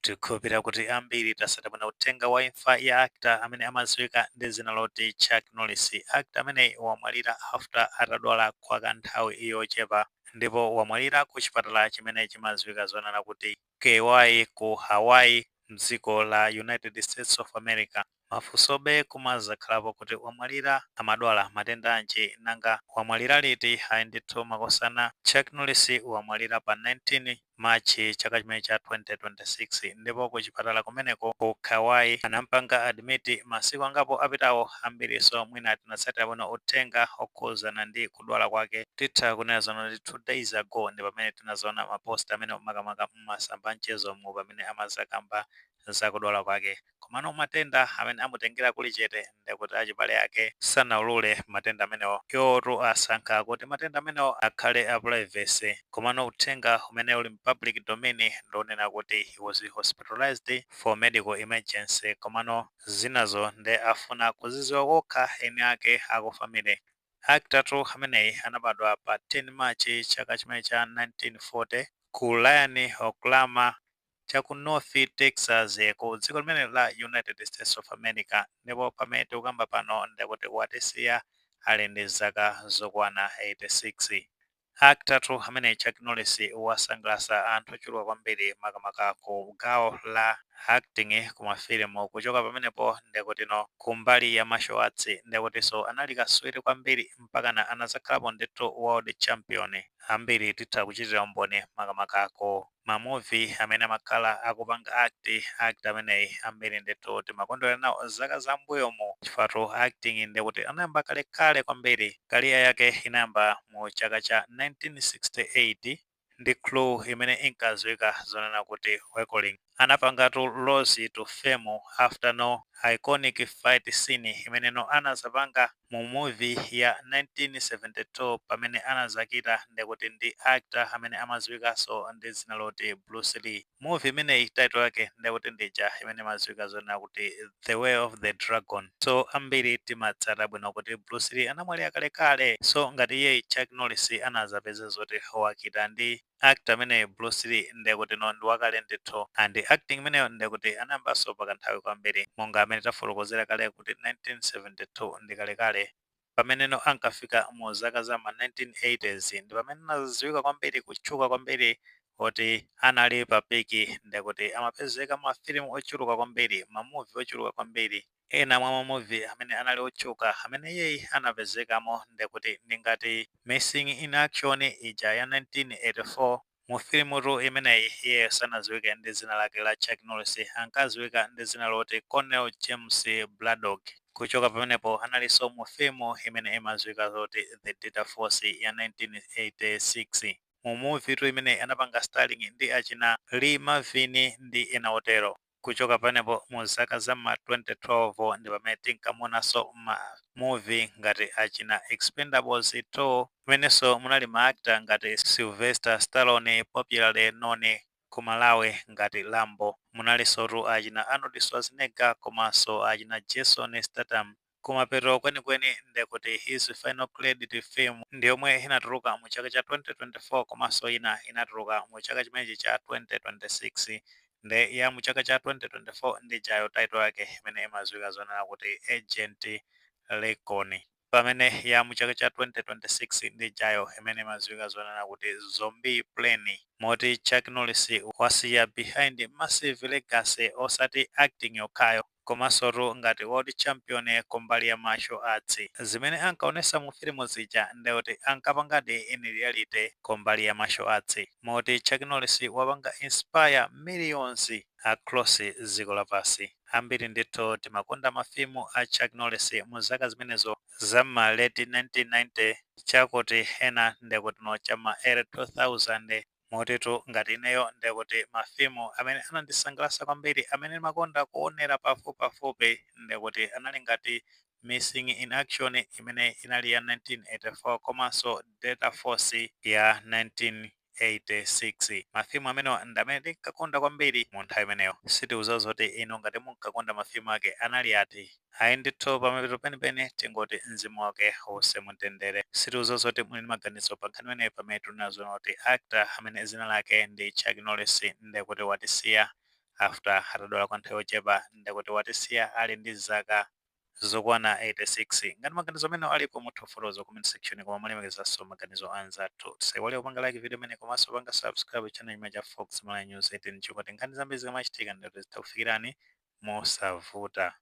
Tikukhulupirira kuti ambiri tatsata bwino uthenga wa imfa ya actor amene amadziwika ndi dzina loti Chuck Norris. Actor amene wamwalira after atadwala kwa kanthawi yochepa, ndipo wamwalira ku chipatala chimene chimadziwika zonena kuti Kauai ku Hawaii, mdziko la United States of America. Mafunsobe kumazakhalapo kuti wamwalira amadwala matenda anji, nanga wamwalira liti? Ayi ndithu makosana, Chuck Norris wamwalira pa 19 March chaka chimene cha 2026, ndipo ku chipatala kumeneko ku Kauai anampanga admit masiku angapo apitawo. Ambiriso mwina tinatsatira bwino uthenga okhuzana ndi kudwala kwake. Titha kunena zono ndi 2 days ago ndi pamene tinazoona ma post amene, makamaka mmasamba mchezomu, pamene amazakamba za kudwala kwake. Komano matenda amene amutengera kuli chete, ndikuti achibale ake sanaulule matenda amenewo. Iwotu asankha kuti matenda amenewo akhale a privacy. Komano uthenga umene uli public domain ndionena kuti he was hospitalized for medical emergency. Komano zinazo nde afuna kuziziwa okha eni ake aku family. Actor tu ameneyi anabadwa pa 10 March chaka chimene cha 1940 ku Lyon, Oklahoma, chaku North Texas, ku dziko limene la United States of America. Ndipo pamene tikukamba pano ndikuti watisiya ali ndi zaka zokwana 86. Actor tu amene Chuck Norris wasangalatsa anthu ochuluka kwambiri, makamaka ku gawo la acting kumafilimu. Kuchoka pamenepo ndikutino kumbali ya martial arts, ndikutinso anali kaswiri kwambiri, mpakana anazakhalapo ndithu world champion. Ambiri titha kuchitira umboni, makamaka ku ma movie amene amakhala akupanga act. Act ameneyi ambiri ndithu timakondwera nawo zaka zambuyomu, chifukwa acting ndikuti anayamba kalekale kwambiri. Career yake inayamba mu chaka cha 1968 ndi crew imene inkadziwika zonena kuti Wakeling. Anapangatu rose to fame after no iconic fight scene imeneno anazapanga mu movie ya 1972, pamene anazakita ndikuti ndi actor amene amadziwikanso ndi dzina loti Bruce Lee. Movie imeneyi title yake ndikuti ndija imene imadziwika zonena kuti The Way of the Dragon. So ambiri timatsata bwino kuti Bruce Lee anamwalira kalekale. So ngati iye Chuck Norris anazapeza zoti wakita ndi actor amene Bruce Lee, ndekuti no ndi wakale ndithu. And acting imeneyo ndekuti anayambanso pakanthawi kwambiri, monga amene tafotokozera kale kuti 1972 ndi kalekale. Pameneno ankafika mu zaka za ma 1980s ndi pamene anadziwika kwambiri, kutchuka kwambiri, kuti anali pa peak, ndekuti amapezeka mafilimu ochuluka kwambiri, ma movie ochuluka kwambiri. Ena mwa ma movie amene anali otchuka amene iyeyi anapezekamo ndekuti ndi ngati Missing in Action ija ya 1984. Mu filimutu imeneyi iye sanadziwike ndi dzina lake la Chuck Norris, ankadziwika ndi dzina loti Colonel James Braddock. Kuchoka pamenepo analinso mu filimu imene imadziwika zoti The Delta Force ya 1986. Mu movie tu imene anapanga starring ndi achina Lee Marvin ndi ena otero. Kuchoka pamenepo mu zaka za ma 2012 ndi pamene tinkamuonanso ma movie ngati achina Expendables 2, imenenso munali ma actor ngati Sylvester Stallone, popularly known ku Malawi ngati Rambo. Munalinsotu achina Arnold Schwarzenegger komanso achina Jason Statham. Kumapeto kwenikweni ndekuti his final credit film ndi yomwe inatuluka mu chaka cha 2024, komanso ina inatuluka mu chaka chimenechi cha 2026. Nde ya mu chaka cha 2024 ndi jayo title yake imene imadziwika zonena kuti Agent Lincoln, pamene ya mu chaka cha 2026 ndi jayo imene imadziwika zonena kuti Zombie Plane. Moti Chuck Norris wasiya behind massive legacy, osati acting yokhayo, komansotu ngati world champion kumbali ya martial arts. Zimene ankaonesa mu filimu zija ndekuti ankapangadi in reality kumbali ya martial arts. Moti Chuck Norris wapanga inspire millions across dziko lapansi. Ambiri ndithu timakonda mafilimu a Chuck Norris mu zaka zimenezo zam'ma late 1990, chakuti ena ndekutino chama early 2000. Motitu ngati ineyo ndekuti mafilimu amene anandisangalatsa kwambiri, amene ndimakonda kuonera pafupipafupi, ndekuti anali ngati Missing in Action imene inali ya 1984 komanso Delta Force ya 1986. Mafilimu amenewa ndi amene tinkakonda kwambiri mu nthawi imeneyo. Sitiuza zoti inu ngati munkakonda mafilimu ake anali ati. Ayi ndithu, pamapeto penipeni tingoti mzimu wake uwuse mumtendere. Sitiuza zoti muli ndi maganizo pa nkhani imeneyi, pamene tinazoona kuti actor amene dzina lake ndi Chuck Norris ndekuti watisiya. After atadwala kwa nthawi yochepa, ndikuti watisiya ali ndi zaka zokwana 86. Ngati maganizo amene alipo, mutha kufotokoza comment section, koma mulemekezanso maganizo anzathu. Saiwale kupanga like video imene komanso panga subscribe channel imene cha Fox Malawi News 18, chikuti nkhani zambiri zikamachitika ndikuti zitha kufikirani mosavuta.